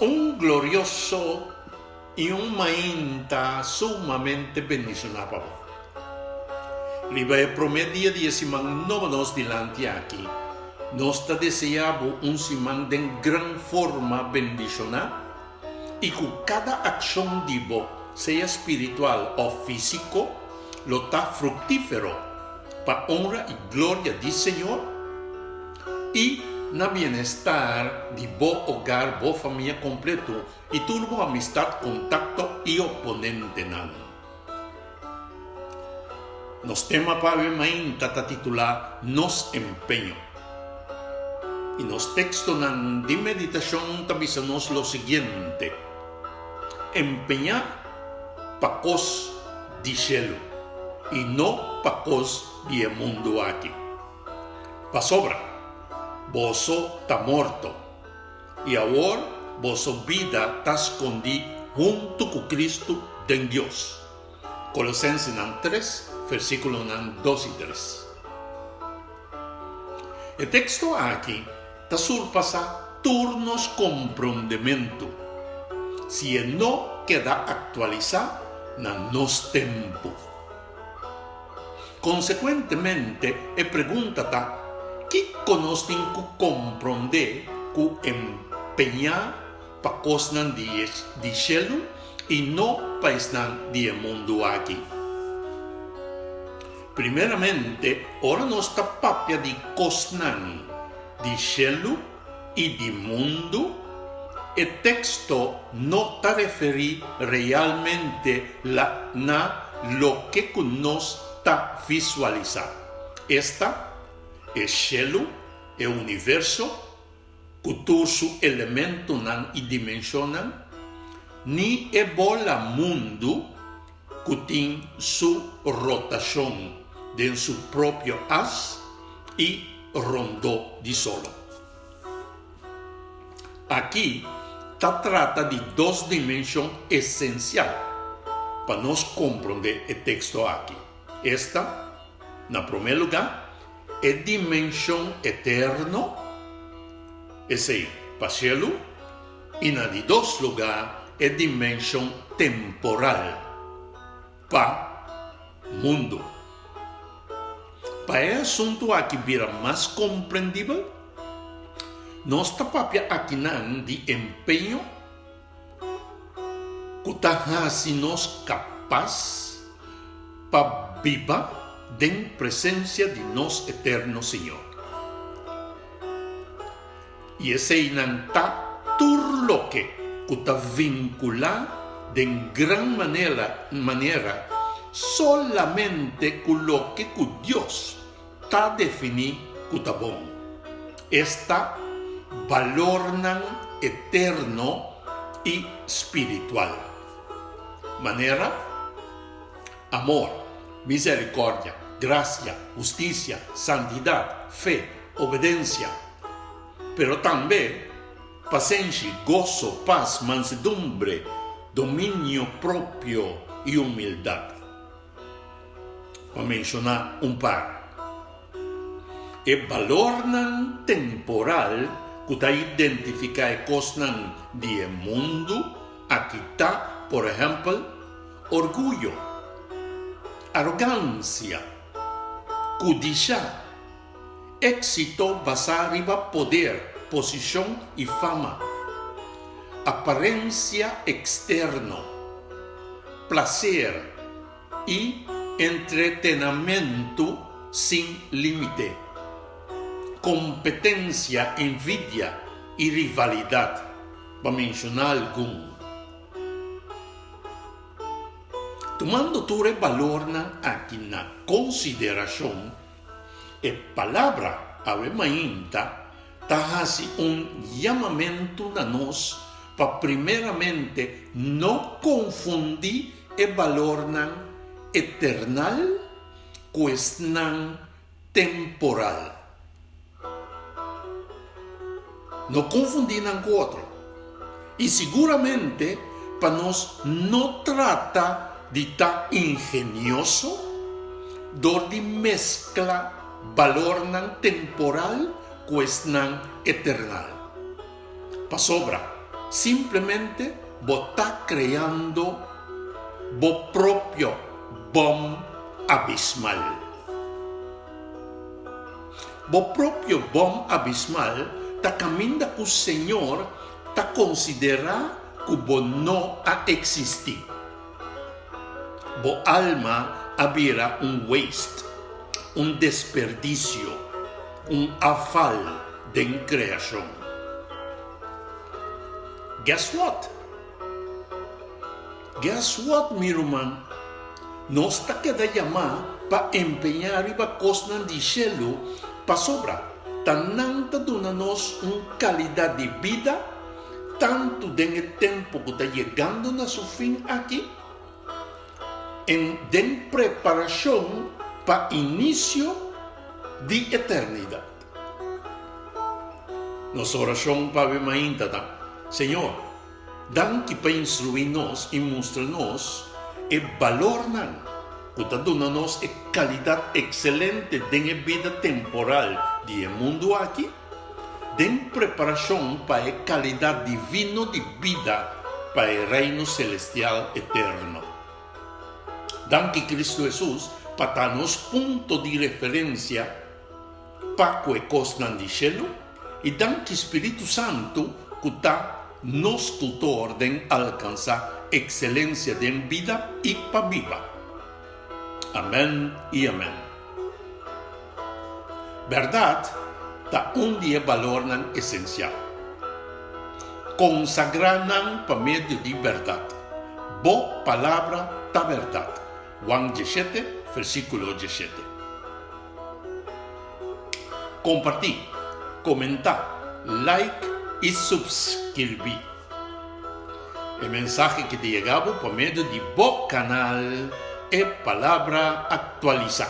Un glorioso i un mainta sumamente bendishoná pa bo. Riba e promé dia di e siman nobo nos dilanti aki, nos ta deseá bo un siman den gran forma bendishoná i ku kada akshon di bo, sea spiritual òf físiko, lo ta fruktífero pa onra i gloria di Señor i na bienestar di bo ogar, bo famia kompleto i tur bo amistat, kontakto i oponentenan. Nos tema pa awe mainta ta titulá Nos Empeño. I nos tekstonan di meditashon ta bisa nos lo siguiente, Empeñá pa kos di shelu i no pa kos di e mundu aki. Pasobra boso ta morto, i awor boso bida ta skondí huntu ku Kristu den Dios. Kolosensenan tres, versíkulonan dos i tres. E teksto aki ta surpasá tur nos komprondementu si e no keda aktualisá na nos tempu. Konsekuentemente, e pregunta ta, Kiko nos tin ku komprondé ku empeñá pa kosnan di shelu i no pa esnan di e mundu aki? Primeramente, ora nos ta papia di kosnan di shelu i di mundu, e teksto no ta referí realmente na loke ku nos ta visualisá, esta, e shelu, e universo, ku tur su elementonan i dimenshonnan, ni e bola mundu ku tin su rotashon den su propio as i rondó di solo. Aki ta trata di dos dimenshon esensial pa nos komprondé e teksto aki, esta, na promé lugá, E dimenshon eterno, esei pa shelu, i na di dos lugá e dimenshon temporal, pa mundu. Pa e asuntu aki bira mas komprendibel, nos ta papia akinan di empeño ku ta hasi nos kapas pa biba den presensia di nos eterno Señor. I eseinan ta tur loke ku ta vinkulá den gran manera manera solamente ku loke ku Dios ta definí ku ta bon, esta, balornan eterno i spiritual, manera, amor, miserikòrdia, grasia, hustisia, santidat, fe, obedensia, pero tambe pasenshi, goso, pas, mansedumbre, dominio propio i humildat. Pa menshoná un par. E balornan temporal ku ta identifiká e kosnan di e mundu aki ta, por ehèmpel, orguyo, arogansia, kudishá, éksito basá riba poder, posishon i fama, aparensia eksterno, plaser, i entretenamentu sin límite, kompetensia, envidia i rivalidat, pa menshoná algun. Tumando tur e balornan aki na konsiderashon, e Palabra awe mainta ta hasi un yamamentu na nos pa primeramente no konfundí e balornan eternal ku esnan temporal. No konfundí nan ku otro. I siguramente pa nos no trata di ta ingenioso dor di meskla balornan temporal ku esnan eternal. Pasobra. Simplemente bo ta kreando bo propio bòm abismal. Bo propio bòm abismal ta kaminda ku Señor ta konsiderá ku bo no a eksistí. Bo alma a bira un waste, un desperdisio, un afal den kreashon. Guess what? Guess what, mi ruman? Nos ta keda yamá pa empeñá riba kosnan di shelu pasobra ta nan ta duna nos un kalidat di bida tantu den e tempu ku ta yegando na su fin aki en den preparashon pa inisio di eternidat. Nos orashon pa awe mainta ta, Señor, Danki pa instruí nos i mustra nos e balornan ku ta duna nos e kalidat ekselente den e bida temporal di e mundu aki, den preparashon pa e kalidat divino di bida pa e Reino selestial eterno. Danki Kristu Hesus pa ta nos punto di referensia pa ku e kosnan di shelu, i danki Spiritu Santu ku ta nos tutor den alkansá ekselensia den bida i pa biba. Amèn i amèn. Bèrdat ta un di e balornan esensial. Konsagrá nan pa medio di bèrdat. Bo palabra ta bèrdat. Juan 17, versíkulo 17. Kompartí, komentá, like i supskirbí. E mensahe ki ta yega bo pa medio di bo kanal E Palabra Aktualisá.